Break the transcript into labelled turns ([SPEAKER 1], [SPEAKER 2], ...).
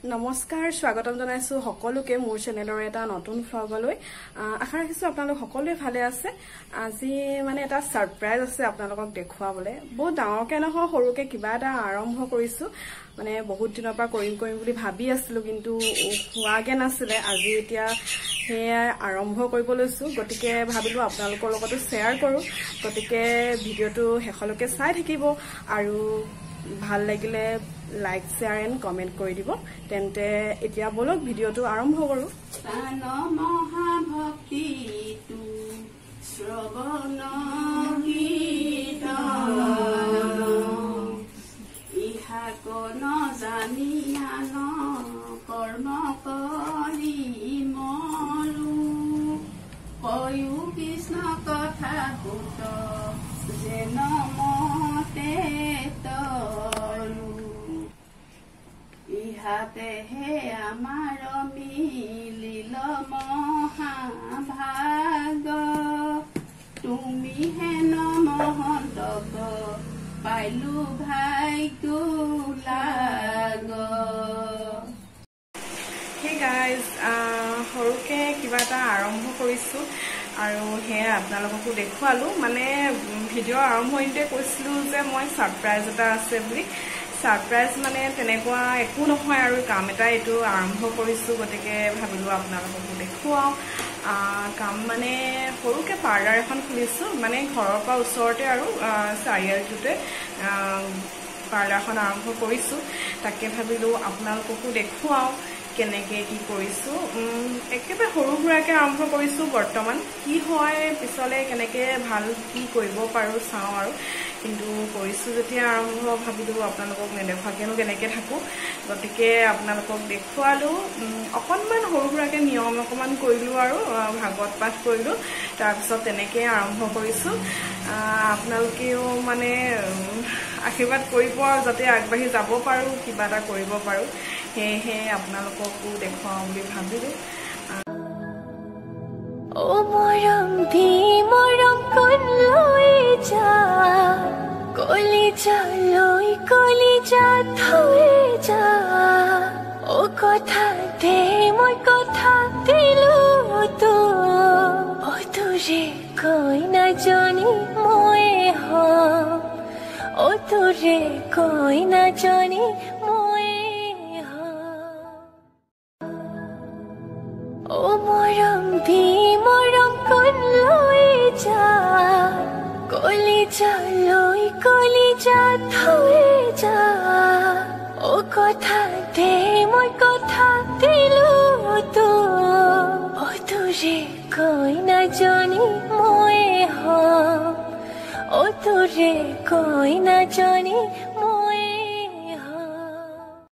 [SPEAKER 1] নমস্কাৰ, স্বাগতম জনাইছো সকলোকে মোৰ চেনেলৰ এটা নতুন ভ্লগলৈ। আশা ৰাখিছো আপোনালোক সকলোৱে ভালে আছে। আজি মানে এটা ছাৰপ্ৰাইজ আছে আপোনালোকক দেখুৱাবলৈ। বহুত ডাঙৰকে নহয়, সৰুকে কিবা এটা আৰম্ভ কৰিছো। মানে বহুত দিনৰ পৰা কৰিম কৰিম বুলি ভাবি আছিলো, কিন্তু হোৱাগে নাছিলে। আজি এতিয়া সেয়া আৰম্ভ কৰিব লৈছো, গতিকে ভাবিলো আপোনালোকৰ লগতো শ্বেয়াৰ কৰো। গতিকে ভিডিঅ'টো শেষলৈকে চাই থাকিব আৰু ভাল লাগিলে লাইক, শ্বেয়াৰ এণ্ড কমেণ্ট কৰি দিব। তেন্তে এতিয়া বলক ভিডিঅ'টো আৰম্ভ কৰো।
[SPEAKER 2] কৃষ্ণ কথা ভূত যেন মতে তৰু, ইহাতেহে আমাৰ মিলিল মহাভাগ। তুমি হেন মহন্তক পাইলো ভাগ্য লাগ।
[SPEAKER 1] হে গাইজ, সৰুকে কিবা এটা আৰম্ভ কৰিছোঁ আৰু সেয়া আপোনালোককো দেখুৱালোঁ। মানে ভিডিঅ' আৰম্ভণিতে কৈছিলোঁ যে মই ছাৰপ্ৰাইজ এটা আছে বুলি। ছাৰপ্ৰাইজ মানে তেনেকুৱা একো নহয় আৰু কাম এটা এইটো আৰম্ভ কৰিছোঁ, গতিকে ভাবিলোঁ আপোনালোককো দেখুৱাওঁ। কাম মানে সৰুকৈ পাৰ্লাৰ এখন খুলিছোঁ, মানে ঘৰৰ পৰা ওচৰতে আৰু চাৰিআলিটোতে পাৰ্লাৰখন আৰম্ভ কৰিছোঁ। তাকে ভাবিলোঁ আপোনালোককো দেখুৱাওঁ কেনেকৈ কি কৰিছোঁ। একেবাৰে সৰু সুৰাকৈ আৰম্ভ কৰিছোঁ বৰ্তমান, কি হয় পিছলৈ কেনেকৈ ভাল কি কৰিব পাৰোঁ চাওঁ আৰু। কিন্তু কৰিছোঁ যেতিয়া আৰম্ভ, ভাবিলোঁ আপোনালোকক নেদেখুৱাকৈনো কেনেকৈ থাকোঁ, গতিকে আপোনালোকক দেখুৱালোঁ। অকণমান সৰু সুৰাকৈ নিয়ম অকণমান কৰিলোঁ আৰু ভাগৱত পাঠ কৰিলোঁ, তাৰপিছত তেনেকৈয়ে আৰম্ভ কৰিছোঁ। আপোনালোকেও মানে আশীৰ্বাদ কৰিব আৰু যাতে আগবাঢ়ি যাব পাৰোঁ, কিবা এটা কৰিব পাৰোঁ, সেয়েহে আপোনালোককো দেখুৱাওঁ বুলি ভাবিলোঁ।
[SPEAKER 3] অ মৰম দি মৰম কোন লৈ যা, কলিজা লৈ কলিজা থৈ যা। অ কথা দে মই কথা দিলো তো, অ তোৰে কইনা জনী মই হম, অ তোৰে কইনা জনী মই হম। অ মৰম দি মৰম কোন লৈ যা, কলিজা লৈ কলিজা থৈ যা। অ কথা দে মই কথা দিলো তো, অ তোৰে কইনা জনী মই হম, অ তোৰে কইনা জনী